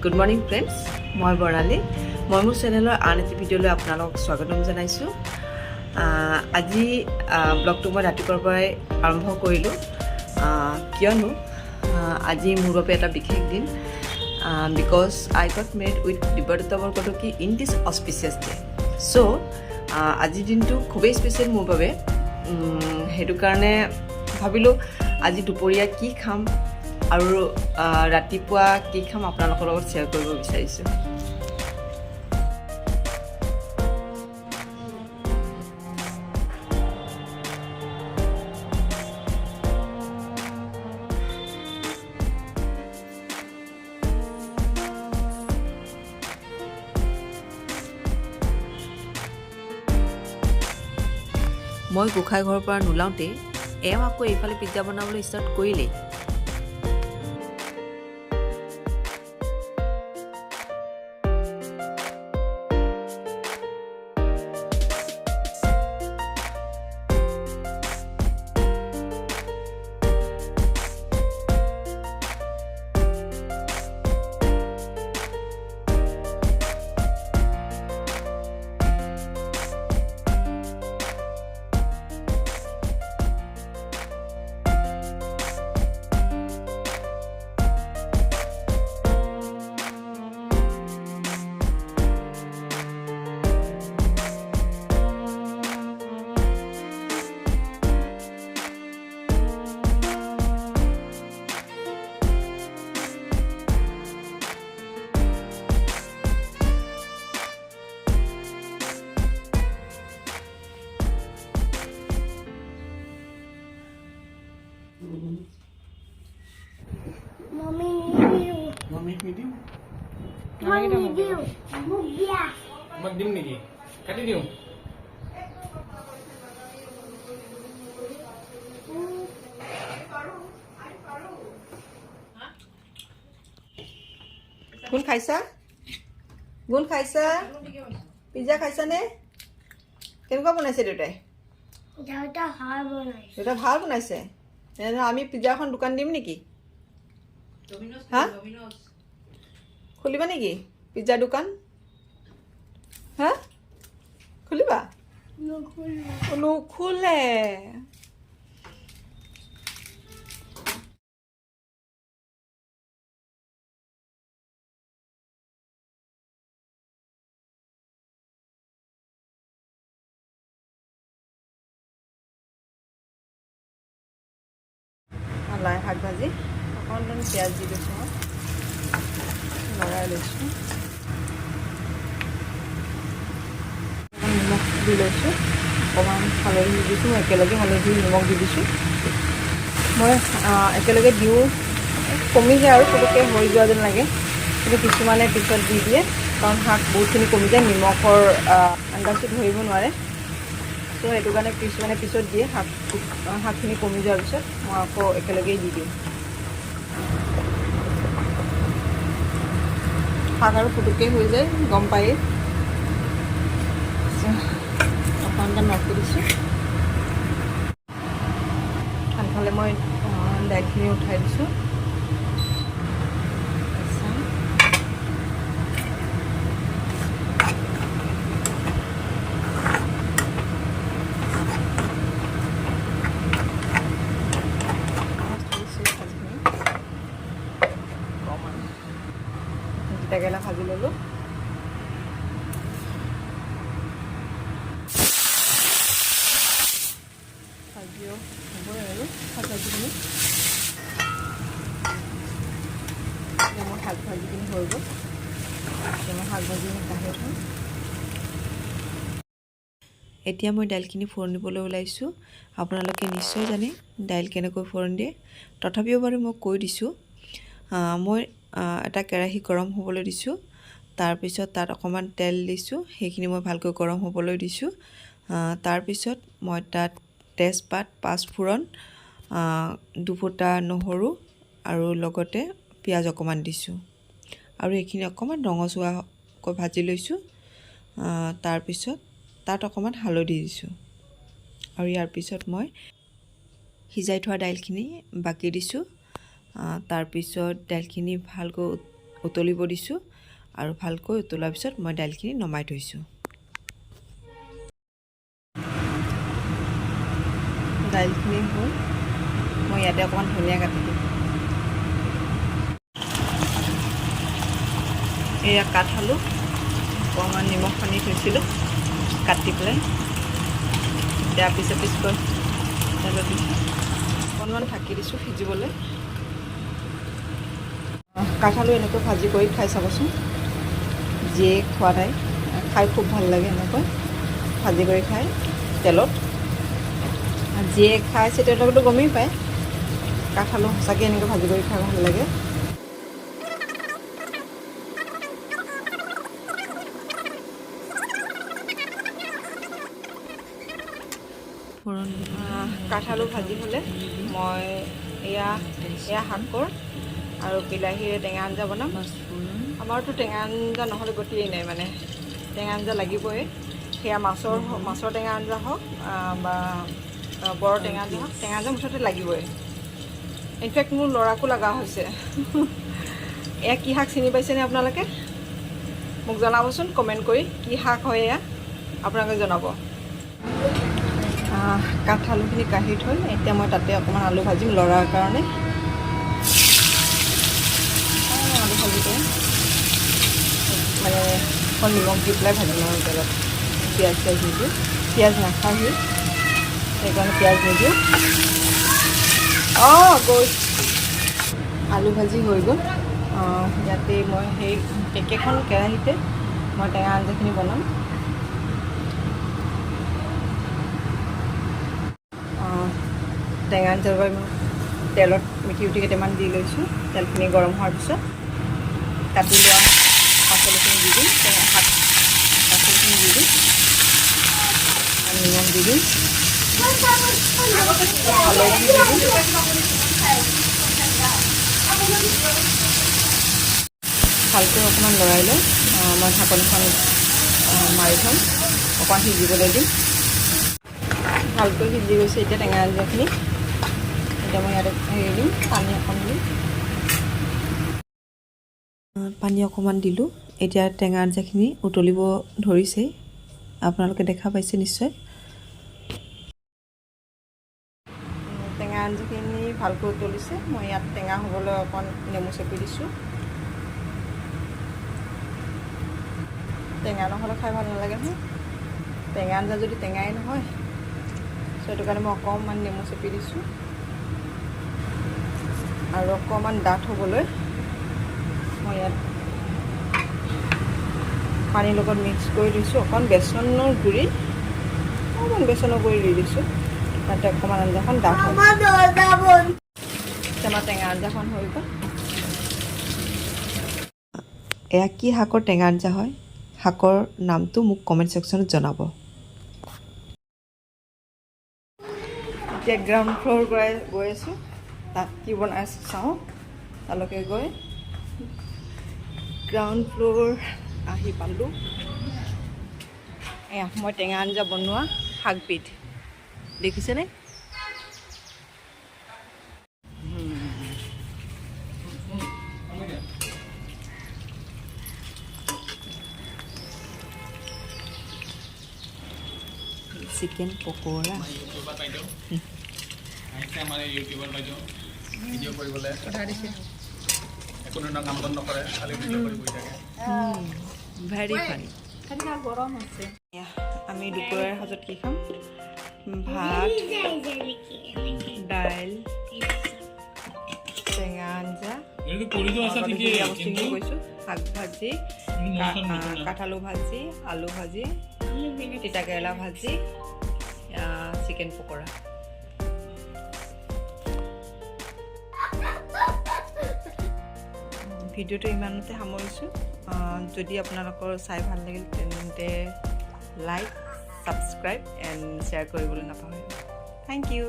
Good morning friends, মই বৰ্ণালী। মই মোৰ চেনেলৰ আন এটি ভিডিঅ'লৈ আপোনালোকক স্বাগতম জনাইছোঁ। আজি ব্লগটো মই ৰাতিপুৱাৰ পৰাই আৰম্ভ কৰিলোঁ, কিয়নো আজি মোৰ বাবে এটা বিশেষ দিন, because I got married with Dibyadutta Borkotoky in this auspicious day. So আজিৰ দিনটো খুবেই স্পেচিয়েল মোৰ বাবে। সেইটো কাৰণে ভাবিলোঁ আজি দুপৰীয়া কি খাম আৰু ৰাতিপুৱা কি খাম আপোনালোকৰ লগত শ্বেয়াৰ কৰিব বিচাৰিছোঁ। মই গোঁসাই ঘৰৰ পৰা নোলাওঁতেই এওঁ আকৌ এইফালে পিজ্জা বনাবলৈ ষ্টাৰ্ট কৰিলেই। মম্মি, নিদিওঁ। মম্মিক নিদিওঁ। মই নিদিওঁ, মোক দিয়া। তোমাক দিম নেকি? কাটি দিওঁ। গুণ খাইছা? গুণ খাইছা? পিজ্জা খাইছানে? কেনেকুৱা বনাইছে দেউতাই? দেউতা ভাল বনাইছে। দেউতাই ভাল বনাইছে। তেনেহ'লে আমি পিজ্জা এখন দোকান দিম নেকি? হা, খুলিবা নেকি পিজ্জা দোকান? হা, খুলিবা? নুখুলো। নোখোলে। লাই শাক ভাজি, অকণমান পিঁয়াজ দি দিছোঁ, মই লৰাই লৈছোঁ। অকণমান নিমখ দি লৈছোঁ, অকণমান হালধি দি দিছোঁ। মই একেলগে হালধি নিমখ দি দিছোঁ। মই একেলগে দিওঁ, কমি যায় আৰু পটককৈ হৈ যোৱা যেন লাগে। কিন্তু কিছুমানে পিছত দি দিয়ে, কাৰণ শাক বহুতখিনি কমি যায়, নিমখৰ আন্দাজটো ধৰিব নোৱাৰে। ত' সেইটো কাৰণে কিছুমানে পিছত দিয়ে শাকখিনি কমি যোৱাৰ পিছত। মই আকৌ একেলগেই দি দিওঁ। শাক আৰু পুটুককৈ হৈ যায়, গম পায়েই। অকণমান টাইম ৰাখি দিছোঁ। আনফালে মই দাইলখিনি উঠাই দিছোঁ। আচ্ছা। দিছোঁ ভাজিখিনি অকণমান তিতাকেৰেলা ভাজি ল'লোঁ। ভাজিও হ'বই আৰু শাক ভাজিখিনি। এতিয়া মোৰ শাক ভাজিখিনি হৈ গ'ল। এতিয়া মই শাক ভাজিখিনি কাঢ়ি থ'ম। এতিয়া মই দাইলখিনি ফোৰণ দিবলৈ ওলাইছোঁ। আপোনালোকে নিশ্চয় জানে দাইল কেনেকৈ ফোৰণ দিয়ে, তথাপিও বাৰু মই কৈ দিছোঁ। মই এটা কেৰাহী গৰম হ'বলৈ দিছোঁ। তাৰপিছত তাত অকণমান তেল দিছোঁ। সেইখিনি মই ভালকৈ গৰম হ'বলৈ দিছোঁ। তাৰপিছত মই তাত তেজপাত, পাঁচফোৰণ, দুফুটা নহৰু আৰু লগতে পিঁয়াজ অকণমান দিছোঁ আৰু এইখিনি অকণমান ৰঙচুৱাকৈ ভাজি লৈছোঁ। তাৰপিছত তাত অকণমান হালধি দিছোঁ আৰু ইয়াৰ পিছত মই সিজাই থোৱা দাইলখিনি বাকি দিছোঁ। তাৰপিছত দাইলখিনি ভালকৈ উতলিব দিছোঁ আৰু ভালকৈ উতলাৰ পিছত মই দাইলখিনি নমাই থৈছোঁ। দাইলখিনি হ'ল, মই ইয়াতে অকণমান ধনিয়া কাটি দিম। এয়া কাঠআলু অকণমান নিমখ সানি থৈছিলোঁ কাটি পেলাই, এতিয়া পিচ পিচকৈ তেলত দিছোঁ, অকণমান ঢাকি দিছোঁ সিজিবলৈ। কাঠআলু এনেকৈ ভাজি কৰি খাই চাবচোন, যিয়ে খোৱা নাই খাই খুব ভাল লাগে এনেকৈ ভাজি কৰি খাই তেলত। যিয়ে খাইছে তেওঁলোকেতো গমেই পায়, কাঠআলু সঁচাকৈ এনেকৈ ভাজি কৰি খাই ভাল লাগে। কাঠআলু ভাজি হ'লে মই এয়া এয়া শাকৰ আৰু বিলাহীৰে টেঙা আঞ্জা বনাম। আমাৰতো টেঙা আঞ্জা নহ'লে গতিয়েই নাই, মানে টেঙা আঞ্জা লাগিবই। সেয়া মাছৰ টেঙা আঞ্জা হওক বা বৰ টেঙা আঞ্জা হওক, টেঙা আঞ্জা মুঠতে লাগিবই। ইনফেক্ট মোৰ ল'ৰাকো লগা হৈছে। এয়া কি শাক চিনি পাইছেনে আপোনালোকে? মোক জনাবচোন কমেণ্ট কৰি, কি শাক হয় এয়া আপোনালোকে জনাব। কাঠআলুখিনি কাঢ়ি থৈ এতিয়া মই তাতে অকণমান আলু ভাজিম ল'ৰাৰ কাৰণে। আলু ভাজি কৰিম, মানে অকণ নিমখ দি পেলাই ভাজিম আৰু তেলত, পিঁয়াজ চিয়াজ নিদিওঁ, পিঁয়াজ নাখাওঁ সি, সেইকাৰণে পিঁয়াজ নিদিওঁ। অঁ গৈ আলু ভাজি হৈ গ'ল। ইয়াতে মই সেই একেখন কেৰাহীতে মই টেঙা আঞ্জাখিনি বনাম। টেঙা আঞ্জাৰ বাবে মই তেলত মিঠি গুটি কেইটামান দি লৈছোঁ। তেলখিনি গৰম হোৱাৰ পিছত কাটি লোৱা পাচলিখিনি দি দিম, টেঙা শাক পাচলিখিনি দি দিম আৰু নিমখ দি দিম, হালধি দি দিম। ভালকৈ অকণমান লৰাই লৈ মই ঢাকনিখন মাৰি থ'ম, অকণমান সিজিবলৈ দিম। ভালকৈ সিজি গৈছে এতিয়া টেঙা আঞ্জাখিনি। এতিয়া মই ইয়াতে হেৰি দিম, পানী অকণ দিম। পানী অকণমান দিলোঁ। এতিয়া টেঙা আঞ্জাখিনি উতলিব ধৰিছেই, আপোনালোকে দেখা পাইছে নিশ্চয়। টেঙা আঞ্জাখিনি ভালকৈ উতলিছে। মই ইয়াত টেঙা হ'বলৈ অকণ নেমু চেপি দিছোঁ। টেঙা নহ'লে খাই ভাল নালাগে নহয়, টেঙা আঞ্জা যদি টেঙাই নহয়, সেইটো কাৰণে মই অকণমান নেমু চেপি দিছোঁ। আৰু অকণমান ডাঠ হ'বলৈ মই ইয়াত পানীৰ লগত মিক্স কৰি দিছোঁ অকণ বেচনৰ গুড়ি, অকণমান বেচনৰ গুড়ি দি দিছোঁ, তাতে অকণমান আঞ্জাখন ডাঠ হয়। আমাৰ টেঙা আঞ্জাখন হৈ গ'ল। এয়া কি শাকৰ টেঙা আঞ্জা হয়, শাকৰ নামটো মোক কমেণ্ট ছেকশ্যনত জনাব। এতিয়া গ্ৰাউণ্ড ফ্ল'ৰ গৈ আছোঁ, তাত কি বনাই আছে চাওঁ। তালৈকে গৈ গ্ৰাউণ্ড ফ্ল'ৰ আহি পালোঁ। এয়া মই টেঙা আঞ্জা বনোৱা শাকবিধ দেখিছেনে? চিকেন পকোৰা। ইউটিউবাৰ বাইদেউ আহিছে, আমাৰ ইউটিউবাৰ বাইদেউ ভিডিঅ' কৰিবলৈ। একো ধৰণৰ কাম বন নকৰে, খালি ভিডিঅ' কৰি বহি থাকে। Very funny. আমি দুপৰীয়াৰ সাজত কি খাম? ভাত, দাইল, টেঙা আঞ্জা, কৈছোঁ শাক ভাজি, কাঠআলু ভাজি, আলু ভাজি, তিতা কেৰেলা ভাজি, চিকেন পকৰা। ভিডিঅ'টো ইমানতে সামৰিছোঁ। যদি আপোনালোকৰ চাই ভাল লাগিল তেন্তে লাইক, ছাবস্ক্ৰাইব এণ্ড শ্বেয়াৰ কৰিবলৈ নাপাহৰিব। Thank you.